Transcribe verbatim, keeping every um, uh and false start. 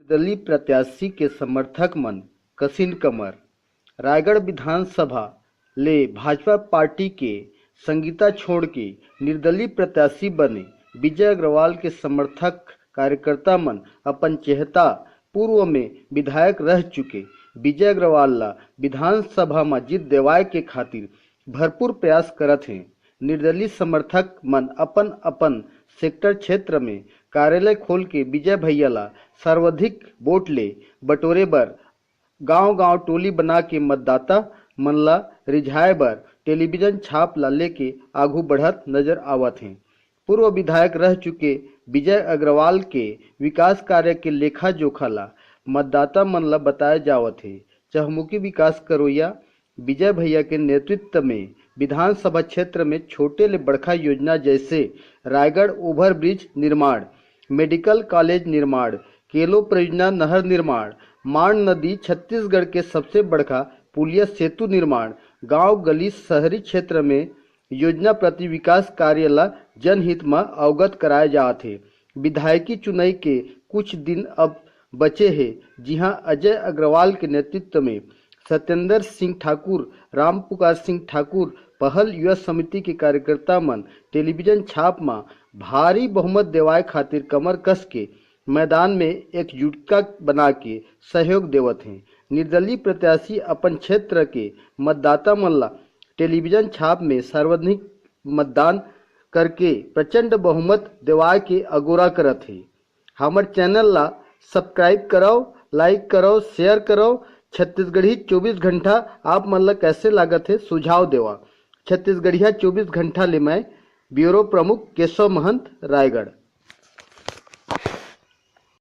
निर्दलीय प्रत्याशी के समर्थक मन कसिन कमर। रायगढ़ विधानसभा ले भाजपा पार्टी के संगीता छोड़ के निर्दलीय प्रत्याशी बने विजय अग्रवाल के समर्थक कार्यकर्ता मन अपन चेहता पूर्व में विधायक रह चुके विजय अग्रवाल ला विधानसभा म जीत देवाय के खातिर भरपूर प्रयास करत हें। निर्दलीय समर्थक मन अपन-अपन सेक्टर क्षेत्र में कार्यालय खोल के विजय भैया ला सर्वाधिक वोट ले बटोरे बर गांव-गांव टोली बना के मतदाता मन ला रिझाए बर टेलीविजन छाप ला लेके आगू बढ़त नजर आवत हें। पूर्व विधायक रह चुके विजय अग्रवाल के विकास कार्य के लेखा जोखा ला मतदाता मन ला बताए जावत हे। चहुमुखी विकास करोइया विजय भैया के नेतृत्व में विधानसभा क्षेत्र में छोटे ले बड़खा योजना जैसे रायगढ़ ओवरब्रिज निर्माण, मेडिकल कॉलेज निर्माण, केलो परियोजना नहर निर्माण, मांड नदी छत्तीसगढ़ के सबसे बड़खा पुलिया सेतु निर्माण, गांव गली शहरी क्षेत्र में योजना प्रति विकास कार्य ला जनहित म अवगत कराए जात हे। विधायकी चुनई के कुछ दिन अब बचे हे, जिहां अजय अग्रवाल के नेतृत्व में सत्येंद्र सिंह ठाकुर, रामपुकार सिंह ठाकुर पहल युवा समिति के कार्यकर्ता मन टेलीविजन छाप म भारी बहुमत देवाए खातिर कमर कस के मैदान में एकजुटता बना के सहयोग देवत हें। निर्दलीय प्रत्याशी अपन क्षेत्र के मतदाता मन ला टेलीविजन छाप में सार्वजनिक मतदान करके प्रचंड बहुमत देवाए के अगोरा करत हे। हमर चैनल ला सब्सक्राइब करव, लाइक करव, शेयर करव। छत्तीसगढ़ी चौबीस घंटा आप मन ला कैसे लागत हे, सुझाव देवा। छत्तीसगढ़िया चौबीस घंटा ले मैं ब्यूरो प्रमुख केशव महंत, रायगढ़।